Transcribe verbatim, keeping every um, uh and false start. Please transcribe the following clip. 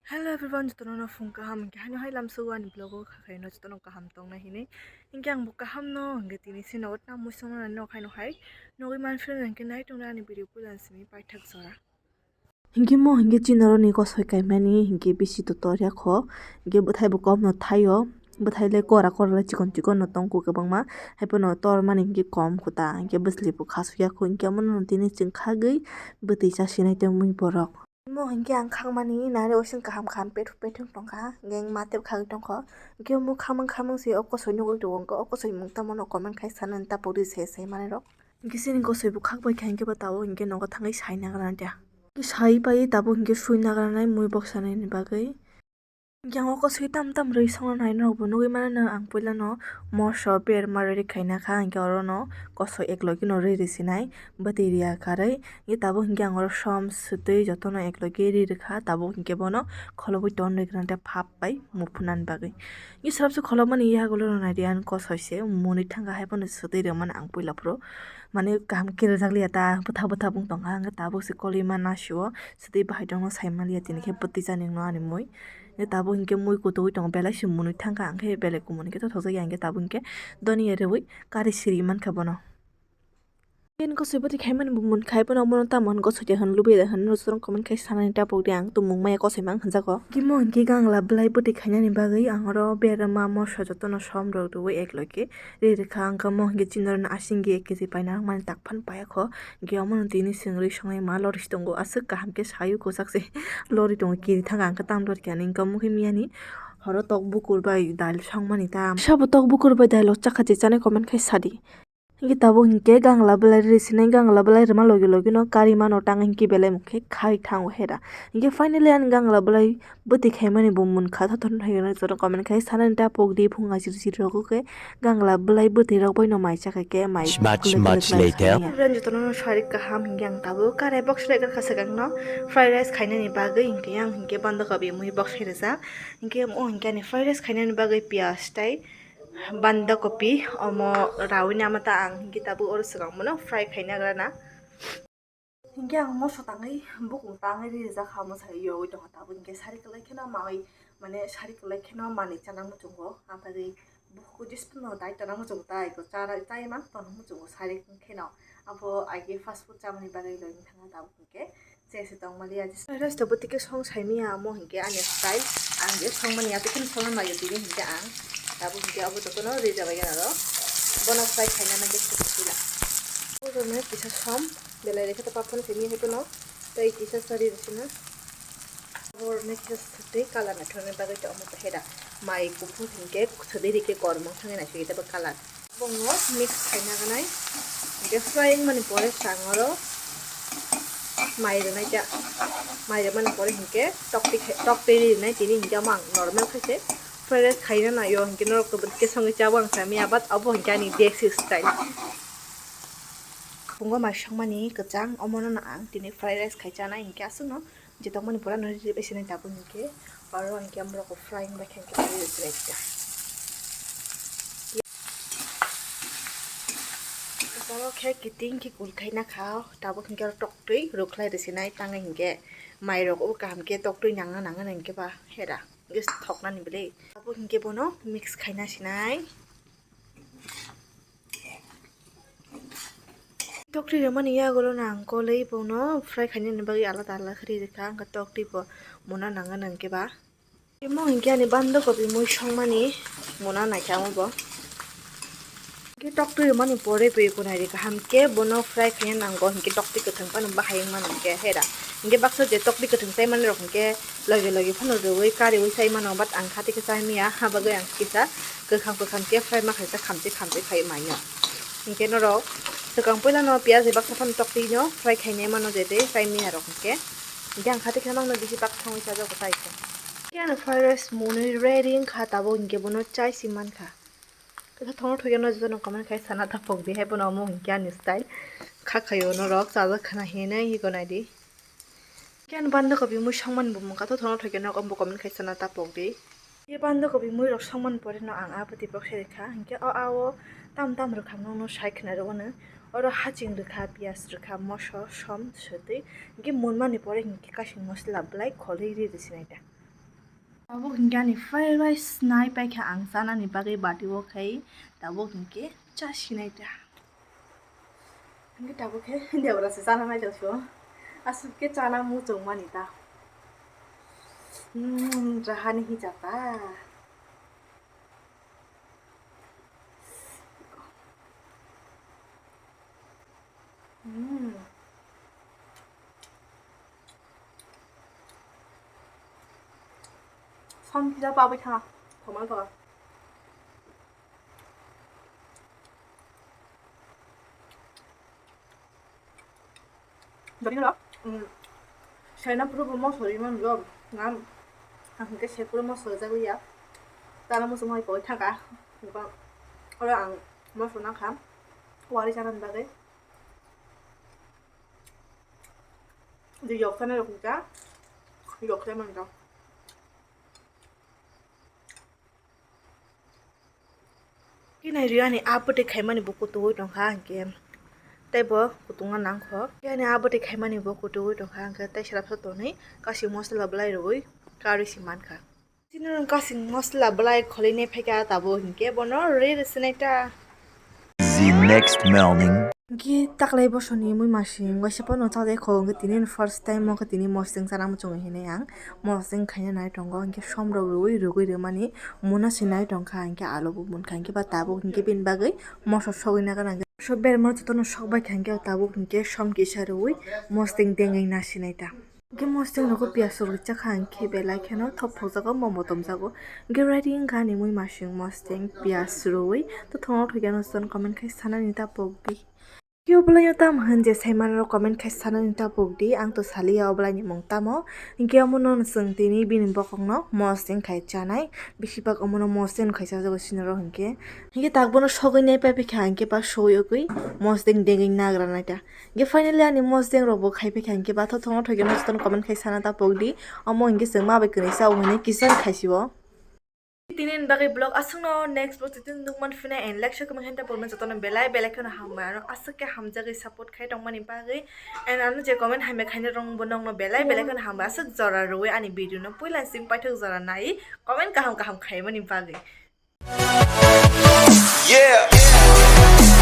Hello everyone, jotono no phung kaham, hingke haino hai lamsogo ani vlog o kha khaino jotono kaham tongna hinui. Hingke ang bo kaham no, hingke tini sino o tamo songna no khaino hai. Nogoi man friend hingke nai tongna ani video puila simi paithak jora. Hingke mo hingke chinoro ni kosoi kaimani hingke bisi totor ya kho. Hingke bwthai bo kom no thaio. Bwthai le kora kora le chikon chikon no tongkho kwbangma. Haiphano tor mani hingke kom kho ta. Hingke bwsli bo khasu ya kho. Hingke amo no tini chwng khagwi bwtwi chasinai tongmani borok. Imo hingke ang khangmani nari oising kaham kaham pethuk pethuk tongkha, hingke ang matep khagwi tongkha. Hingke omo khamang khamang se o kosoi nugwi tongo, hingke o kosoi mung tamo no comment khai sanani tapok di se se manai rok. Hingke sini kosoi bo khak bai kha hingke ba tabok hingke nogo thangwi sai nagra dia. Hingke sai pai tabok hingke sui nagra nai mui boksa naini bagwi. Hingke ang o kosoi tam tam rwi songna nai norok bo nugwi mano ang puila no moso berma ready khaina kha hingke oro no kosoi eklogi no rwi rwsinai bwtwi riya karwi. Hingke tabuk hingke ang oro som swtwi jotono eklogi ri rwkha, tabuk hingke bono kholobwi ton rwgwna tei phap bai muphunani bagwi. Hingke swrapsa kholopmani yagulo rwna riyani kosoi se mwnwi thangkha, haiphano swtwi rwmani ang puila phuru mane kaham khe rwjakliya ta, bwthak bwthak wng tongkha, hingke tabuk se kolima nasio swtwi bahai tongno saimaliya, tini khe bwtwi jani wngno ani mui. Hingke tabuk hingke mui kutugwi tongo, belai se mwnwi thangkha, ang khe belai kumuni khe tothokjakya, hingke tabuk hingke doniya rwui kari siri mankha bono. Yen kosoi bwtwi khaimani bo munkha, bono omono tamo hwn kosoi de hwn lubui de hwn, norok comment khai sanani tapok di, ang tumung maya kosoi mang hwnjago. Kimo hwnkhe gangla bwlai bwtwi khainani bagwi ang oro berma moso jotono som rok rwui eklogi ri rwkha, ang kamo hwnkhe chini oro asingni ek kg paina mani tak phano paiya kho, hwnkhe omono tini chwng rwi songnai ma lori se tongo, aswk kaham khe saui kwchak se lori tongo, kiri thangkha ang khe tam lori khe ani, hwnkhe omo khe miyani horo tok bukur bai dal songmani ta, sabo tok bukur bai dal o chakha je chanai comment khai sadi. Hingke tabuk hingke gangla belai ri sinai, gangla belai rima logi logi no kari mano tang hingke belai mokhe khai thango hera. Hingke finally ani gangla belai bwtwi khaimani bo munkha, thothon hai gana jora comment khai sanani ta pokdi phung ajir jir rogo khe gangla belai bwtwi rok bai no mai chakha khe mai Much, much later. Friend jotono no sari kaham hingke ang tabuk karai box rek rwkha swkang no fried rice khainani bagwi hingke ang hingke banda kobi mui box khai rwjak hingke o hingke ani fried rice khainani bagwi piyaj tai banda kopi omo raui nama ta ang hingke tabuk oro swkang bono fry khaina grana. Hingke ang moso tangwi bukung tangwi ri rijak ha, moso yogwi tongkha tabuk hingke sari kwlai kheno mawi mane sari kwlai kheno manwi chana muchungo, amtagwi bukugo just no dai tana muchungo, tai ko chara chai ma tono muchungo sari kheno abo agi fast food chamani bagwi loi thangna tabuk. Hingke chese tongmani ya, fried rice to bwtwi khe song saimanya, amo hingke ani style, ang je songmani ya, tei kheno songna naiyo tini hingke ang tabuk hingke abo jotono ri jabai gana ro, bono fry khaina nangkhe sila. Abo jotono kisa som belai rekhe to paphor simi hai phano tei kisa sari rwsina. Abo rwna kisa swtwi colour naithokna bagwi tongmo heda mai kuphur hingke swtwi rikhe kormo thangwi naisingwi tei bo colour. Bono mix khaina ganai. Hingke fry wngmani pore chang oro mai rwnai ta. Mai rwmani pore hingke tokti khai, tokti rinai tini hingke omo ang normal khaise. Fried rice khaina naio hingke norok to bwtike songwi chabo ang samiya, but obo hingke ani desi style. Phungo mai songmani kwchang omono no ang tini fried rice khai chanai hingke aswkno. Jetokmani pura no rip ese nai tabuk hingke oro hingke amrok fry wngbai khe hingke rip ese nai ta. Oro khe kiting khe kul khai nakha, tabuk hingke oro toktwi rwkhlai rwsinai tangwi hingke mairok o kaham khe toktwi nangna nangna hingke ba hera hingke thoknani bwlwi tabuk hingke bono mix khaina sinai. Toktwi rwmani yagulo no ang kolwi bono fry khainani bagwi alada alada khe ri rwkha, wngkha toktwi bo muna nangani hwnkhe ba. Tei mo hwnkhe ani banda kopi mui songmani muna naikha omo bo. Hwnkhe toktwi rwmani pore bo eko nai rwkha, hamkhe bono fry khaina nango, hwnkhe toktwi kwthwng phano bahai wngmani hwnkhe hera. Hwnkhe baksa je toktwi kwthwng chaimani rok hwnkhe logi logi phano rwui kariui chai mano, but ang kha tei khe chai manya, habagwi ang kisa kwkham kwkham khe fry ma khaisa khamchi khamchi khai manya. Hinkhe norok swkang puila no piyaj bai baksa phano toktwi no fry khainai mano je tei chai manya rok hinkhe. Hinkhe ang kha tei khe nokno bisi baksa wngwi chajago tai khe. Hinkhe ano fried rice mwnwi ready wngkha tabuk hinkhe bono chai si mankha. Kisa thongno thokya no jotono comment khai sana tapok di hai bono omo hinkhe ani style. Kha khaio norok chajak khana hinwi hiko nai di. Khe ani banda kopi mui songmani bo mungkha, to thono thoikhe nogo bo comment khai sana tapok di. Khe banda kopi mui rok songmani pore no ang a bwtwi box sai rwkha, hinkhe o a o tam tam rwkha, nono sai khna rwgwno. Oro haching rwkha, piyaj rwkha, moso, som, swtwi, hinkhe munmani pore hinkhe kasing mosola bwlai kholwi ri rwsinai ta. Tabuk hinkhe ani fried rice nai paikha ang chanani bagwi bati o khai, tabuk hinkhe cha sinai ta. Hinkhe tabuk khe Debra se chana nai tongso. Aswk khe chana muchung mani ta. Hmm, rahani hijata. Hmm. Som kisa pabai thanga, thomal thoga. Jadi lo, hmm, sena puro bo mosori man jo, ngam, ang ke se puro mosori jago ya. Tana musu mai poi thanga, ba, ora ang mosori na kham, wari chana bagwi. Di yok sana yok ja, yok sana man jo. Kinai rio ani a bwtwi khaimani bo kutuwi tongkha hinkhe tei bo kutungo nangkho. Ani a bwtwi khaimani bo kutuwi tongkha hinkhe tei srapsa tonwi kasing mosola bwlai rwui karwi se mankha. Chini kasing mosola bwlai khwlwinai phaikha tabuk hinkhe bono rwi rwsinai ta. The next morning. Hinkhe taklai bosoni mui masing waisa phano chajai kho, hinkhe tini first time o khe tini mosdeng chana muchungo hinwi ang mosdeng khaina nai tongo, hinkhe som rok rwui rwgwi rwmani muna se nai tongkha, hinkhe alo bo munkha, hinkhe ba tabuk hinkhe bini bagwi moso sogwi na gana, moso berma jotono sok bai kha, hinkhe tabuk hinkhe som kisa rwui mosdeng dengwi na sinai ta. Hinkhe mosdeng rogo piyaj rwui chakha, hinkhe belai kheno thop thokjago, momo tomjago. Hinkhe ready wngkha ani mui masing mosdeng piyaj rwui, to thongno thwikhe ano chwng comment khai sanani ta pokdi. Hinkhe obolai tamo hwn je saimanrok comment khai sanani ta pokdi, ang to saliya obolai ni mung tamo. Hinkhe omono chwng tini bini bokongno mosdeng khai chanai, besibak omono mosdeng khai chajago sinirok hinkhe. Hinkhe tak bono sogwi nai pai pikha hinkhe ba sogwi ogwi mosdeng dengwi nagra naita. Hinkhe finally ani mosdeng rokbo khai pikha hinkhe ba thothongno thoikhe mosdeng comment khai sana ta pokdi. Omo hinkhe chwng ma bai kwrwi cha o hwnwi kisan khaisio. Tini ni bagwi vlog aswkno, next vlog tini nukman phina and like share comment khaina ta pokno jotono belai belai kheno hambai, ano aswk khe hamjagwi support khai tongmani bagwi. And ano je comment hamya khaina rong bo nokno belai belai kheno hambai, aswk jora rwui ani video no puila sing paithak jora nai comment kaham kaham khaimani bagwi. Yeah.